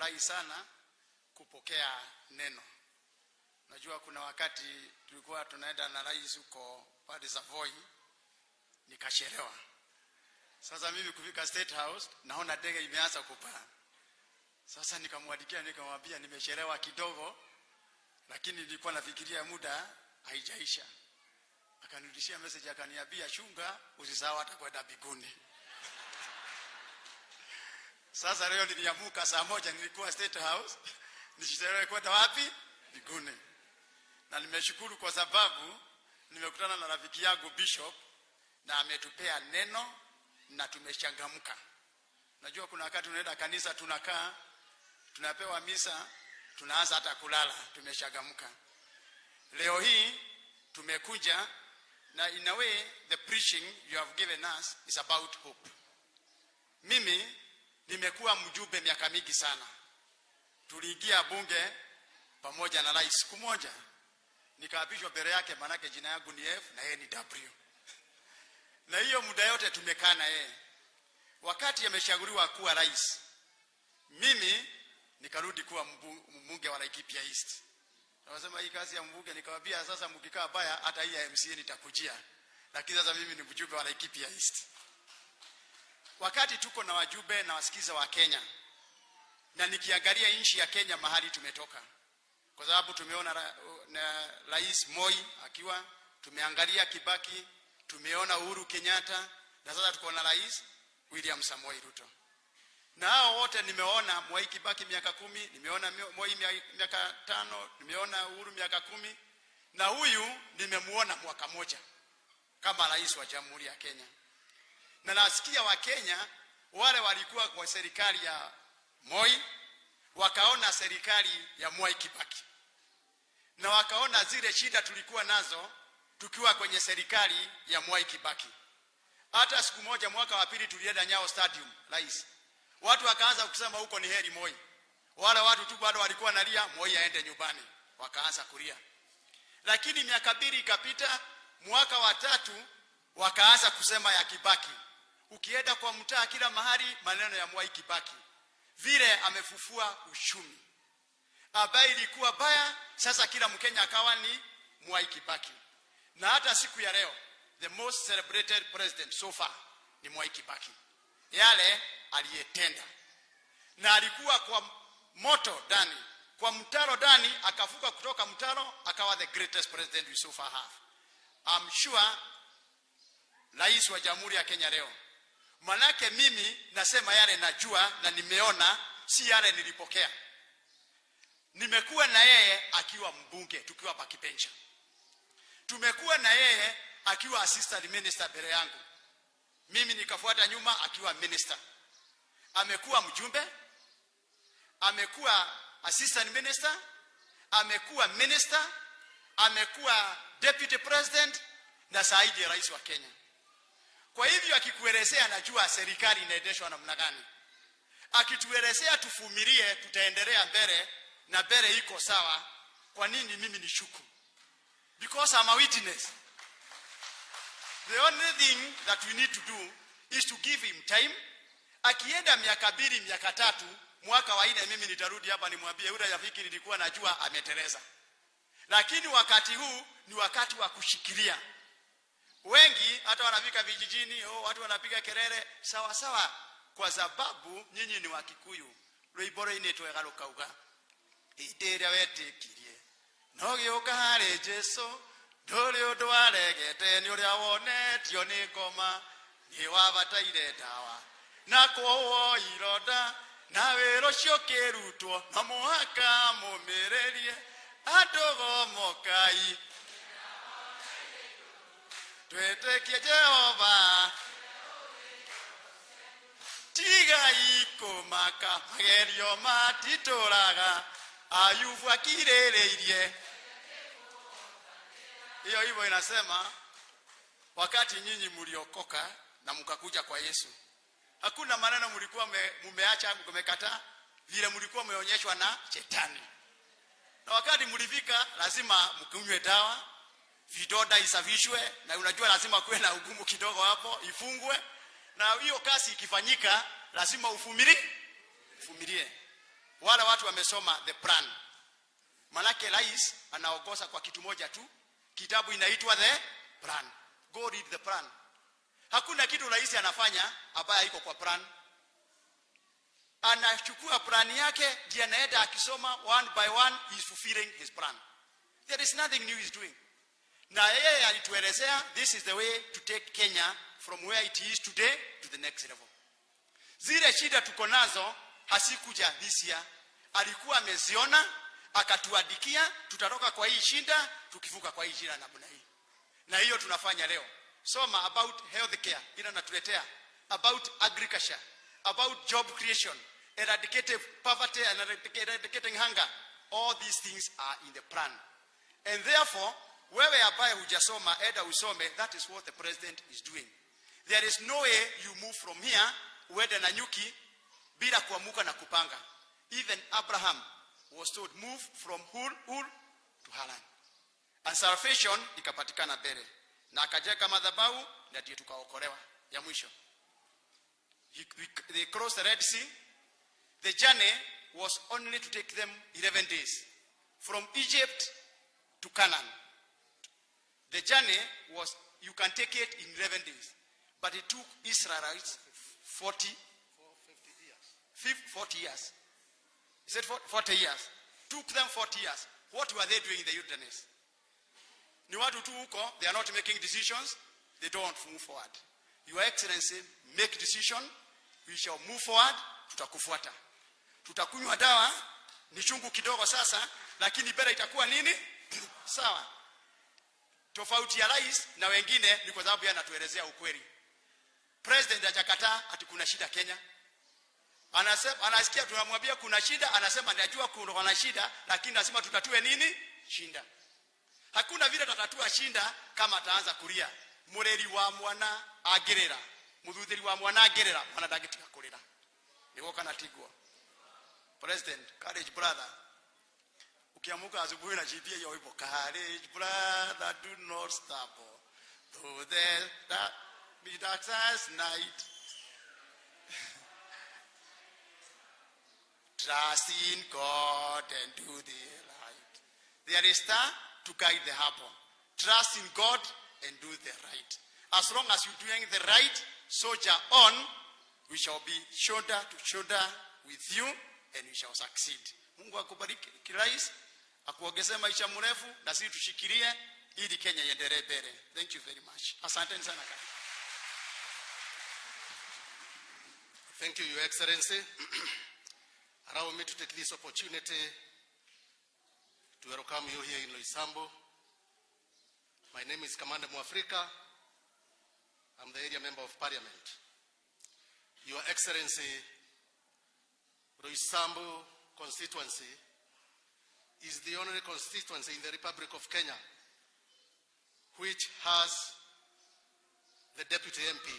Nimefurahi sana kupokea neno. Najua kuna wakati tulikuwa tunaenda na rais huko pale Savoy, nikachelewa. Sasa mimi kufika State House naona ndege imeanza kupaa. Sasa nikamwandikia nikamwambia nimechelewa kidogo, lakini nilikuwa nafikiria muda haijaisha. Akanirudishia message akaniambia, chunga usisahau hata kwenda mbinguni. Sasa leo niliamuka saa 1, nilikuwa State House, nisichelewe kwenda wapi? Mbinguni. Na nimeshukuru kwa sababu nimekutana na rafiki yangu Bishop na ametupea neno na tumechangamka. Najua kuna wakati tunaenda kanisa, tunakaa, tunapewa misa, tunaanza hata kulala, tumechangamka. Leo hii tumekuja na in a way the preaching you have given us is about hope. Mimi nimekuwa mjumbe miaka mingi sana. Tuliingia bunge pamoja na rais siku moja, nikaapishwa mbele yake, manake jina yangu ni F na yeye ni W. Na hiyo muda yote tumekaa na yeye. Wakati amechaguliwa kuwa rais, mimi nikarudi kuwa mbunge wa Laikipia East. Nawasema hii kazi ya mbunge, nikamwambia sasa mkikaa baya hata hii ya MCA nitakujia. Lakini sasa mimi ni mjumbe wa Laikipia East. Wakati tuko na wajumbe na wasikiza wa Kenya, na nikiangalia nchi ya Kenya mahali tumetoka, kwa sababu tumeona na Rais Moi akiwa, tumeangalia Kibaki, tumeona Uhuru Kenyatta, na sasa tuko na Rais William Samoei Ruto. Na hao wote nimeona Mwai Kibaki miaka 10, nimeona Moi miaka 5, nimeona Uhuru miaka 10, na huyu nimemuona mwaka moja kama rais wa Jamhuri ya Kenya. Na nasikia Wakenya wale walikuwa kwa serikali ya Moi wakaona serikali ya Mwai Kibaki na wakaona zile shida tulikuwa nazo tukiwa kwenye serikali ya Mwai Kibaki. Hata siku moja mwaka wa pili tulienda Nyayo Stadium, rais, watu wakaanza kusema huko ni heri Moi. Wale watu tu bado walikuwa nalia Moi aende nyumbani, wakaanza kulia. Lakini miaka 2 ikapita, mwaka wa tatu wakaanza kusema ya Kibaki. Ukienda kwa mtaa, kila mahali maneno ya Mwai Kibaki, vile amefufua uchumi ambaye ilikuwa baya, sasa kila Mkenya akawa ni Mwai Kibaki. Na hata siku ya leo the most celebrated president so far ni Mwai Kibaki, yale aliyetenda, na alikuwa kwa moto ndani, kwa mtaro ndani, akavuka kutoka mtaro akawa the greatest president we so far have. I'm sure rais wa Jamhuri ya Kenya leo, manake mimi nasema yale najua na nimeona, si yale nilipokea. Nimekuwa na yeye akiwa mbunge tukiwa backbencher, tumekuwa na yeye akiwa assistant minister mbele yangu, mimi nikafuata nyuma akiwa minister. Amekuwa mjumbe, amekuwa assistant minister, amekuwa minister, amekuwa deputy president na saa hii rais wa Kenya. Kwa hivyo akikuelezea, najua serikali inaendeshwa namna gani. Akituelezea tuvumilie, tutaendelea mbele na mbele iko sawa. Kwa nini mimi nishuku? Because I'm a witness. The only thing that we need to do is to give him time. Akienda miaka 2, miaka 3, mwaka wa nne mimi nitarudi hapa nimwambie yule rafiki nilikuwa najua ameteleza. Lakini wakati huu ni wakati wa kushikilia. Wengi hata wanafika vijijini, oh, watu wanapiga kelele sawa sawa, kwa sababu nyinyi ni Wakikuyu. Rwimbo rũinĩtwo wega rũkauga hĩndĩ ĩrĩa wetĩkirie no gĩũka harĩ Jesu, ndũrĩ ũndũ waregete nĩ ũrĩa wonetio nĩ ngoma, nĩ wabataire ndawa na kwohwo ironda na wĩra ũcio ũkĩrutwo, no mũhaka mũmĩrĩrie andũ gomokai twĩtĩkie Jehova, tigai kũmaka, magerio matitũraga, Ayubu akirĩrĩirie. Hiyo hivyo inasema wakati nyinyi mliokoka na mkakuja kwa Yesu, hakuna maneno mlikuwa mumeacha mmekataa, vile mlikuwa mmeonyeshwa na shetani. Na wakati mlifika, lazima mkunywe dawa, vidonda isafishwe, na unajua lazima kuwe na ugumu kidogo hapo, ifungwe. Na hiyo kazi ikifanyika, lazima uvumilie, uvumilie. Wale Wale watu wamesoma the plan. Manake rais anaongoza kwa kitu moja tu, kitabu inaitwa the plan. Go read the plan. Hakuna kitu rais anafanya ambaye iko kwa plan. Anachukua plan yake ndiye anaenda akisoma one by one, he is fulfilling his plan. There is nothing new he's doing. Na yeye alituelezea this is the way to take Kenya from where it is today to the next level. Zile shida tuko nazo hasikuja this year, alikuwa ameziona akatuandikia, tutatoka kwa hii shida tukivuka kwa hii shida namna hii, na hiyo tunafanya leo. Soma about healthcare ila natuletea about agriculture, about job creation, eradicating poverty and eradicating hunger. All these things are in the plan, and therefore wewe ambaye hujasoma, enda usome. That is what the president is doing. There is no way you move from here uende Nanyuki bila kuamuka na kupanga. Even Abraham was told, "Move from Ur to Haran," and salvation ikapatikana mbele, na akajenga madhabahu na ndiyo tukaokolewa. Ya mwisho, they crossed the Red Sea. The journey was only to take them 11 days from Egypt to Canaan. The journey was, you can take it in 11 days, but it took Israelites 40, 40 years. He said 40 years. Took them 40 years. What were they doing in the wilderness? Ni watu tu huko, they are not making decisions, they don't move forward. Your Excellency, make decision, we shall move forward, tutakufuata. Tutakunywa dawa, ni chungu kidogo sasa, lakini mbele itakuwa nini? Sawa. Tofauti ya rais na wengine ni kwa sababu yeye anatuelezea ukweli. President hajakataa ati kuna shida Kenya. Anasema, anasikia tunamwambia kuna shida, anasema najua kuna shida, lakini nasema tutatue nini? Shinda. Hakuna vile tatatua shinda kama ataanza kulia. Mureri wa mwana angirira, muthuthiri wa mwana angirira, mwana ndangĩtiga kurira. Nĩguo kana tiguo? President, courage, brother. Ukiamuka asubuhi na jiibia hiyo wimbo, "Courage, brother, do not stumble. Though the be dark as night. Trust in God and do the right." There is star to guide the humble. Trust in God and do the right. As long as you're doing the right, soldier on, we shall be shoulder to shoulder with you and we shall succeed. Mungu akubariki rais, akuongezee maisha mrefu na sisi tushikilie ili Kenya iendelee mbele. Thank you very much. Asanteni sana kaka. Thank you, Your Excellency. Allow me to take this opportunity to welcome you here in Roysambu. My name is Kamande Mwafrika. I'm the area member of parliament. Your Excellency, Roysambu constituency is the only constituency in the Republic of Kenya which has the deputy MP.